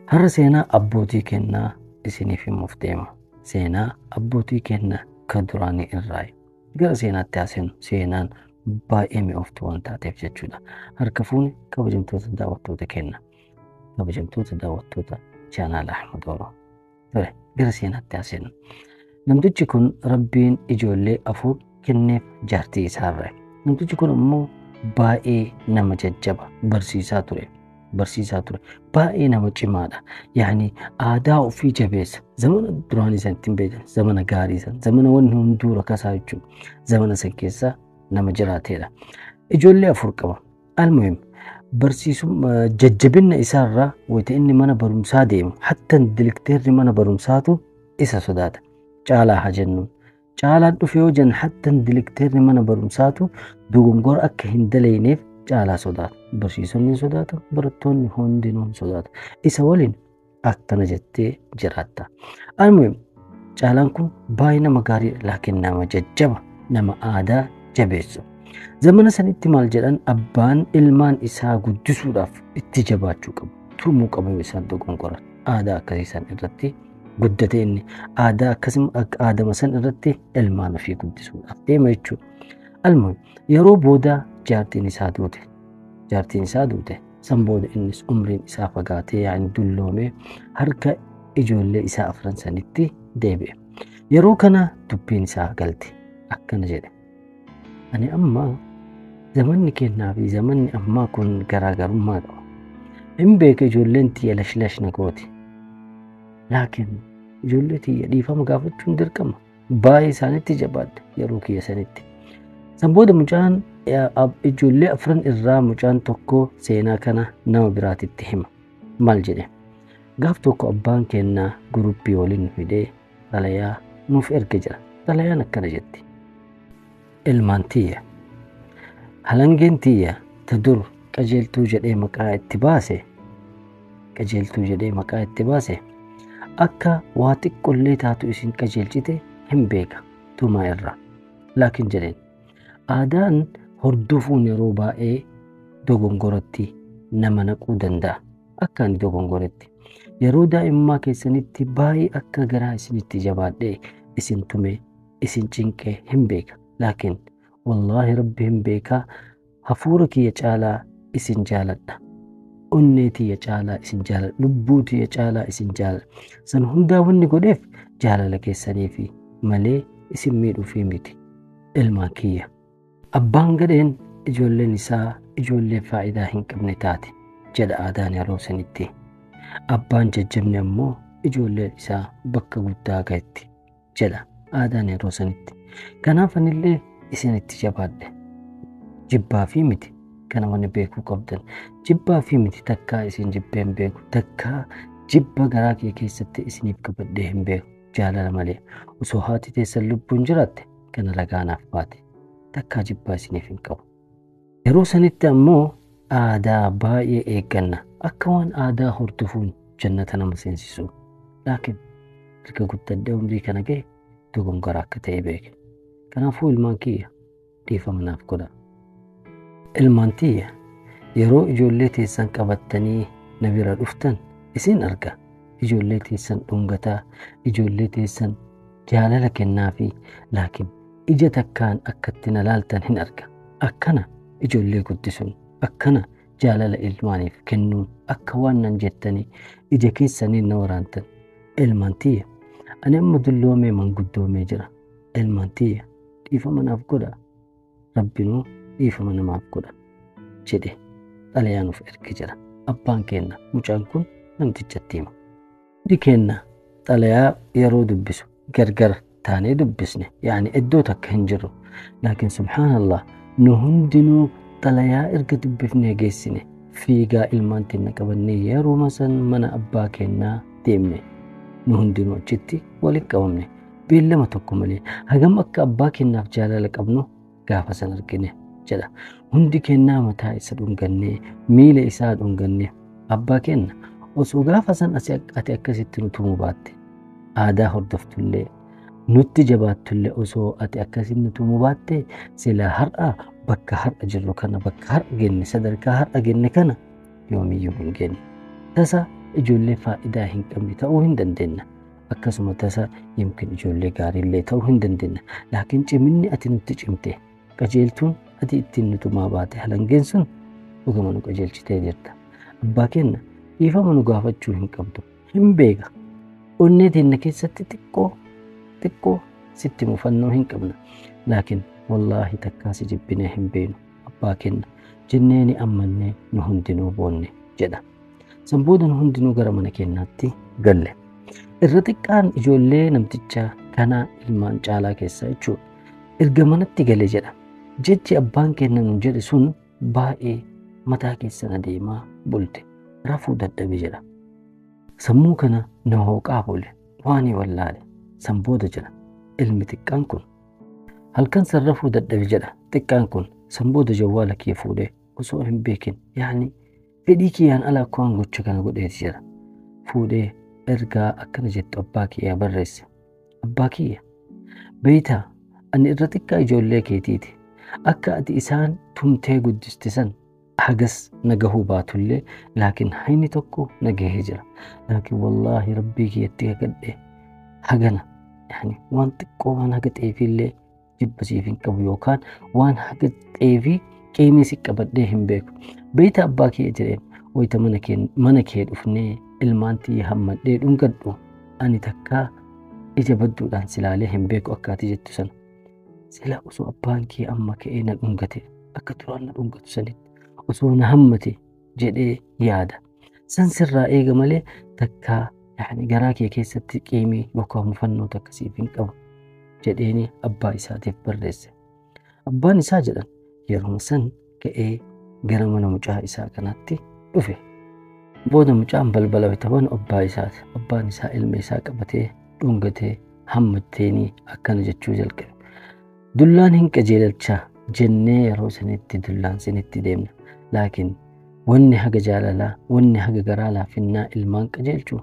Har'a seenaa abbootii kennaa isiniif himuuf deema. Seenaa abbootii kennaa kan duraanii irraa gara seenaatti haasofnu, seenaan baay'ee mi'ooftuu waan taateef jechuudha. Harka fuuni kabajamtoota daawwattoota kenna. Kabajamtoota daawwattoota chaanaala Ahmad Oromoo. Tole, gara seenaatti haasofnu. Namtichi kun Rabbiin ijoollee 4 kenneef jaartii isaarraa. Namtichi kun immoo baay'ee nama jajjaba, barsiisaa ture. Barsiisaa ture. Baay'ee nama cimaadha. Yaani aadaa ofii jabeessa. Zamana duraanii san ittiin beekan, zamana gaarii san, zamana wanni hunduu rakkasaa jechuudha. Zamana san keessa nama jiraateedha. Ijoollee 4 qaba. Almuhim barsiisummaa jajjabina isaarraa wayita inni mana barumsaa deemu hatta dilekteerri mana barumsaatu isa sodaata. Caalaa haa jennuun. Caalaan dhufe yoo jenna hatta dilekteerri mana barumsaatu dogongora akka hin daleyneef caalaa sodaata. Barsiisonni sodaata, barattoonni hundinuu sodaata. Isa waliin akkana jettee jiraatta. Almuhim caalaan kun baay'ee nama gaariidha, laakiin nama jajjaba, nama aadaa jabeessu. Zamana sanitti maal jedhan, abbaan ilmaan isaa guddisuudhaaf itti jabaachuu qabu. Tumuu qabu isaan dogongoran. Aadaa akkasii san irratti guddate inni aadaa akkasii aadama san irratti ilmaan ofii guddisuudhaaf deema jechuudha. Almuhim yeroo booda jaartiin isaa duute. Jaartiin isaa duute. San booda innis umriin isaa fagaatee yaani dulloomee harka ijoollee isaa 4 sanitti deebi'e. Yeroo kana dubbiin isaa galte. Akkana jedhe. Ani amma zamanni kennaa fi zamanni ammaa kun garaagarummaa qaba. Hin beeku ijoolleen tiyya lashlash na gooti. Laakiin ijoollee tiyya dhiifama gaafachuun dirqama. Baay'ee isaanitti jabaadha yeroo kiyya sanitti. San booda mucaan ijoollee 4 irraa mucaan tokko seenaa kana nama biraatitti hima. Maal jedhe? Gaaf tokko abbaan kennaa guruppii waliin fidee xalayaa nuuf erge jira. Xalayaan akkana jetti. Ilmaan tiyya. Halangeen tiyya ta dur qajeeltuu jedhee maqaa itti baase. Qajeeltuu jedhee maqaa itti baase. Akka waa xiqqollee taatu isin qajeelchite hin beeka tumaa irraa. Laakiin jedheen aadaan hordofuun yeroo baay'ee dogongoratti nama naquu danda'a. Akka ani dogongoretti. Yeroo daa'imummaa keessanitti baay'ee akka garaa isinitti jabaadhee isin tume, isin cinqee hin beeka. Laakiin wallaahi Rabbi hin beekaa, hafuura kiyya caalaa isin jaaladha. Onnee tiyya caalaa isin jaaladha. Lubbuu tiyya caalaa isin jaaladha. San hundaa wanni godheef jaalala keessaniifi malee isin miidhuufii miti. Ilmaan kiyya. Abbaan gadheen ijoolleen isaa ijoollee faayidaa hin qabne taate jedha aadaan yeroo sanitti. Abbaan jajjabni ammoo ijoolleen isaa bakka guddaa ga'etti jedha aadaan yeroo sanitti. Kanaaf anillee isinitti jabaadhe. Jibbaa fi miti kana wanni beekuu qabdan. Jibbaa fi miti takkaa isin jibbee hin beeku. Takkaa jibba garaa kee keessatti isiniif qabadhee hin beeku. Jaalala malee osoo haati teessan lubbuun jiraatte kana ragaa naaf baate. Takkaa jibbaa isiniif hin qabu. Yeroo sanitti ammoo aadaa baay'ee eegganna. Akka waan aadaa hordofuun jannata nama seensisu. Laakiin erga guddadhee umrii kana ga'e dogongora akka ta'e beeke. Kanaafuu ilmaan kiyya dhiifama naaf godha. Ilmaan tiyya yeroo ijoollee teessan qabattanii na bira dhuftan isin arga. Ijoollee teessan dhungataa, ijoollee teessan jaalala kennaafi laakiin ija takkaan akkatti na laaltan hin arga. Akkana ijoollee guddisuun, akkana jaalala ilmaaniif kennuun, akka waan nan jettanii ija keessaniin na waraantan. Ilmaan tiyya ani amma dulloomee manguddoomee jira. Ilmaan tiyya dhiifama naaf godha. Rabbinuu dhiifama namaaf godha jedhe xalayaa nuuf erge jira. Abbaan kenna mucaan kun namtichatti hima. Hundi kenna xalayaa yeroo dubbisu gargar taanee dubbisne, yaani iddoo takka hin jirru. Laakiin subhaanallah nu hundinuu xalayaa erga dubbifnee geessine fiigaa ilmaan teenna qabannee yeroo san mana abbaa kennaa deemne. Nu hundinuu achitti walitti qabamne. Beellama tokko malee hagam akka abbaa kennaaf jaalala qabnu gaafa san argine jedha. Hundi kennaa mataa isa dhungannee miila isaa dhungannee abbaa kenna osoo gaafa san ati akkasitti nu tumuu baatte aadaa hordoftullee nutti jabaattullee osoo ati akkasitti nu tumuu baatte silaa har'a bakka har'a jirru kana bakka har'a genne sadarkaa har'a genne kana yoomiyyuu hin genne. Tasa Ijoollee faayidaa hin qabne ta'uu hin dandeenya. Akkasuma tasa yookiin ijoollee gaariillee ta'uu hin dandeenya. Laakiin ciminni ati nutti cimte, qajeeltuun ati ittiin nu tumaa baate, halangeen sun dhuguma nu qajeelchitee jirta. Abbaa keenya, dhiifama nu gaafachuu hin qabdu. Hin beeka. Onnee teenya keessatti xiqqoo xiqqoo sitti mufannoo hin qabna. Laakiin wallaahi takkaa si jibbinee hin beenu, abbaa keenya, jennee ni ammannee nu hundinuu boonne jedha. San booda nu hundinuu gara mana keenyaatti galle. Irra xiqqaan ijoollee namticha kanaa, ilmaan caalaa keessaa jechuudha. Erga manatti gale jedha. Jechi abbaan keenya nu jedhe sun baay'ee mataa keessan adeemaa bulte. Rafuu dadhabe jedha. Sammuu kana na hooqaa bule, waan wallaale. San booda jedha ilmi xiqqaan kun. Halkan san rafuu dadhabe jedha xiqqaan kun. San booda jawwaala kiyya fuudhee osoo hin beekin, yaani fedhii kiyyaan ala akka waan gocha kana godheeti jira. Fuudhee ergaa akkana jettu abbaa kiyyaa barreesse. "Abbaa kiyya, beeytaa, ani irra xiqqaa ijoollee keetiiti. Akka ati isaan tumtee guddiste san hagas na gahuu baatullee, laakiin hayni tokko na gahee jira. Laakiin wallaahi rabbii kiyyatti kakadhe, hagana, yaani waan xiqqoo, waan haga xeefiillee jibba siif hin qabu yookaan waan haga xeefii qeemii si qabadhee hin beeku. Beeyta abbaa kiyya," jedheen, "wayita mana kee dhufnee ilmaan tiyya hammadhee dhungadhu, ani takkaa ija badduudhaan silaalee hin beeku akka ati jettu sana. Sila osoo abbaan kee amma ka'ee na dhungate, akka duraan na dhungatu sanitti osoo na hammate jedhee yaada. San sirraa eega malee takkaa, yaani, garaa kee keessatti qiimii yookaan mufannoo takka siif hin qabu," jedheeni abbaa isaatiif barreesse. Abbaan isaa jedhan yeroo san ka'ee gara mana mucaa isaa kanaatti dhufe. Booda mucaan balbala bitaman abbaa isaati. Abbaan isaa ilma isaa qabatee dhungatee hammatteenii akkana jechuu jalqabe. "Dullaan hin qajeelchaa jennee yeroo sanitti dullaan sinitti deemna. Laakiin wanni haga jaalalaa, wanni haga garaa laafinnaa ilmaan qajeelchuu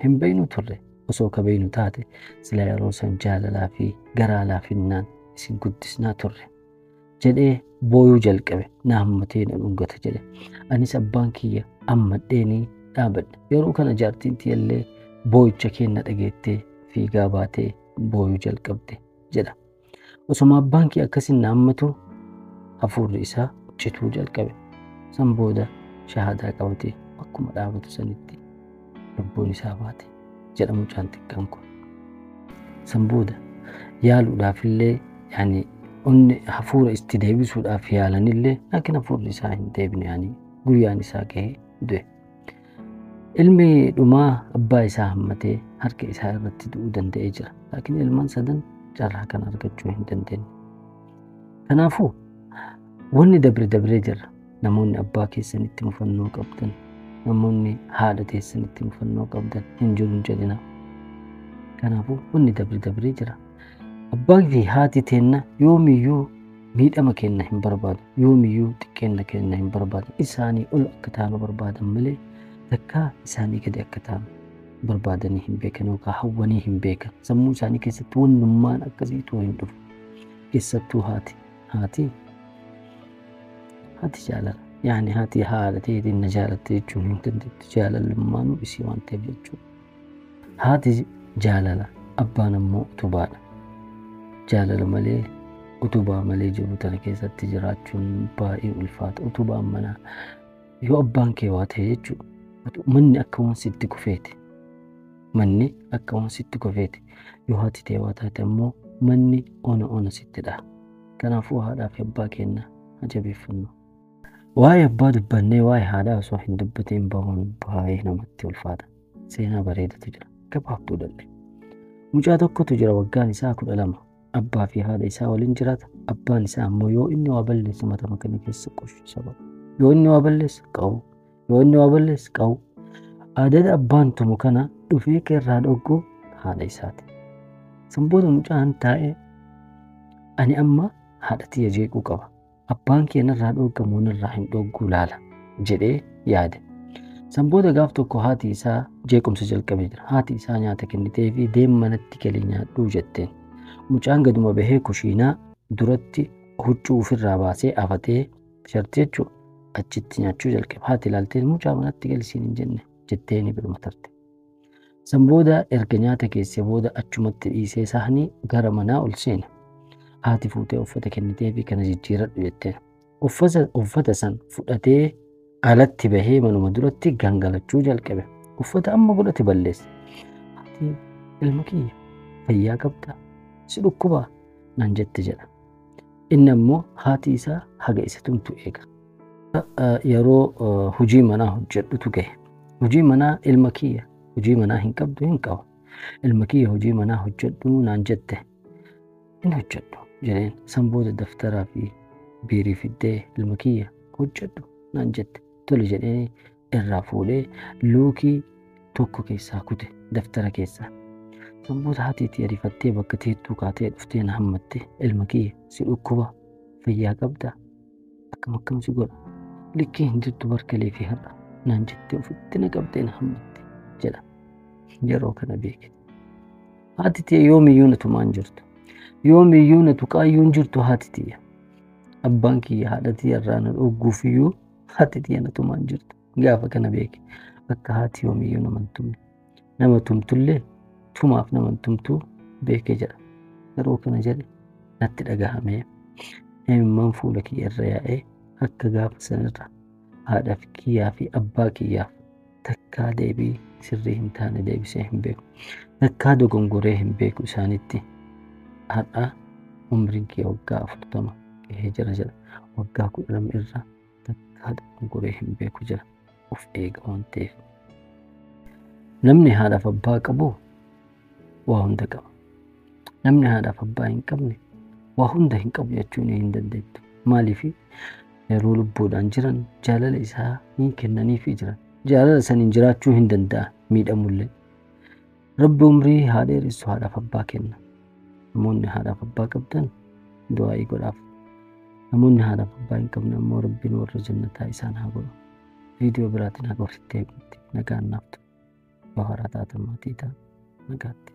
hin beeynu turre. Osoo ka beeynu taate sila yeroo san jaalalaa fi garaa laafinnaan isin guddisnaa turre," jedhee booyuu jalqabe. "Na hammatee na dhungata," jedhe. "Anis abbaan kiyya ammadheenii dhaabadhe. Yeroo kana jaartiin tiyyallee boo'icha keenna dhageettee fiigaa baatee booyuu jalqabde," jedha. Osoma abbaan kiyya akkasin na hammatu hafuurri isaa cituu jalqabe. San booda shahaadaa qabatee akkuma dhaabatu sanitti lubbuun isaa baate, jedha mucaan xiqqaan kun. San booda yaaluudhaafillee, yaani onni hafuura itti deebisuudhaaf yaalanillee, laakiin hafuurri isaa hin deebine, yaani guyyaan isaa gahee du'e. Ilmi dhumaa abbaa isaa hammatee harka isaa irratti du'uu danda'ee jira. Laakiin ilmaan sadan carraa kana argachuu hin dandeenye. Kanaafuu wanni dabre dabree jira. Namoonni abbaa keessanitti mufannoo qabdan, namoonni haadha teessanitti mufannoo qabdan, hin jiru hin jedhina. Kanaafuu wanni dabre dabree jira. Abbaan fi haati teenna yoomiyyuu miidhama keenya hin barbaadu. Yoomiyyuu xiqqeenna keenya hin barbaadu. Isaanii ol akka taanu barbaadan malee takkaa isaanii gadi akka taanu barbaadanii hin beekan yookaan hawwanii hin beekan. Sammuu isaanii keessatti wannummaan akkasiitu hin dhufu. Keessattuu haati. Haati jaalala. Yaani haati haadha ta'eetiin na jaalatte jechuun hin dandeettu. Jaalalummaanuu isii waan ta'eef jechuudha. Haati jaalala, abbaan ammoo utubaadha. Jaalala malee, utubaa malee jiru tana keessatti jiraachuun baay'ee ulfaata. Utubaan manaa yoo abbaan kee waa ta'e jechuudha, manni akka waan sitti kufeeti. Manni akka waan sitti kufeeti. Yoo haati ta'e waa taate ammoo manni ona ona sitti dhaha. Kanaafuu haadhaa fi abbaa keenya haa jabeeffannu. Waa'ee abbaa dubbannee waa'ee haadhaa osoo hin dubbatiin bahuun baay'ee namatti ulfaata. Seenaa bareedatu jira. Gabaabduu dhalli. Mucaa tokkotu jira, waggaan isaa 12. Abbaa fi haadha isaa waliin jiraata. Abbaan isaa ammoo yoo inni waa balleessu matama kana keessa qoshisa ba'a. Yoo inni waa balleessu qabu. Yoo inni waa balleessu qabu. Aadaan abbaan tumu kana dhufee irraa dhoggu haadha isaati. San booda mucaan taa'ee, "Ani amma haadha tiyya jeequu qaba. Abbaan kee narraa dhoggamu narraa hin dhogguu laala," jedhee yaade. San booda gaaf tokko haati isaa jeequmsa jalqabee jira. Haati isaa nyaata kennitee fi "Deem, manatti galii nyaadhuu," jetteen. Mucaan gaduma bahee kushiinaa duratti huccuu ofirraa baasee afatee, shartii jechuudha, achitti nyaachuu jalqabe. Haati ilaaltee, "Mucaa, manatti galisiin hin jenne," jettee ni biruma tarte. San booda erga nyaata keessee booda achumatti dhiisee saanii gara manaa ol seene. Haati fuutee uffata kennitee fi kana jijjiiradhu jetteen. Uffata san fudhatee alatti bahee manuma duratti gangalachuu jalqabe. Uffata amma godhate balleesse. Haati ilma kiyya fayyaa qabdaa? Si dhukkubaa? Naan jette jedha. Inni ammoo haati isaa haga isa tumtu eega. Yeroo hojii manaa hojjedhutu gahe. Hojii manaa ilma kiyya hojii manaa hin qabdu hin qabu. Ilma kiyya hojii manaa hojjedhu naan jette. Hin hojjedhu jedheen. San booda daftaraa fi biirii fiddee ilma kiyya hojjedhu naan jette. Tole jedhee irraa fuudhee luukii tokko keessaa kute daftara keessaa. San booda haati itti ariifattee bakka teettuu kaatee dhuftee na hammatte. Ilma kiyya si dhukkuba fayyaa qabdaa? Akkam akkam si godha? Likkii hin jirtu barkalee fi har'a naan jettee ofitti na qabdee na hammatte jedha. Yeroo kana beeke. Haati tiyya yoomiyyuu na tumaa hin jirtu. Yoomiyyuu na tuqaayyuu hin jirtu haati tiyya. Abbaan kiyya haadha tiyya irraa na dhogguufiyyuu haati tiyya na tumaa hin jirtu. Gaafa kana beeke. Akka haati yoomiyyuu nama hin tumne. Nama tumtullee tumaaf nama hin tumtuu beeke jedha. Yeroo kana jedhe natti dhagahamee imimmaan fuula kiyya irra yaa'ee akka gaafa sanirra haadhaaf kiyyaa fi abbaa kiyyaaf takkaa deebii sirrii hin taane deebisee hin beeku. Takkaa dogongoree hin beeku isaanitti. Har'a umriin kiyya waggaa 40 gahee jira jedha. Waggaa 12 irra takkaa dogongoree hin beeku jira. Of eega waan ta'eef. Namni haadhaaf abbaa qabu waa hunda qaba. Namni haadhaaf abbaa hin qabne waa hunda hin qabu jechuun hin dandeettu. Maaliif yeroo lubbuudhaan jiran jaalala isaa ni kennaniifii jiran. Jaalala saniin jiraachuu hin danda'an miidhamullee. Rabbi umrii haa dheeressu haadhaaf abbaa kenna. Namoonni haadhaaf abbaa qabdan du'aa'ii godhaaf. Namoonni haadhaaf abbaa hin qabne ammoo Rabbiin warra jannataa isaan haa godhu. Viidiyoo biraatiin haga walitti deebinutti nagaan naaf tura. Yoo haaraa taatan maatii ta'a. Nagaatti.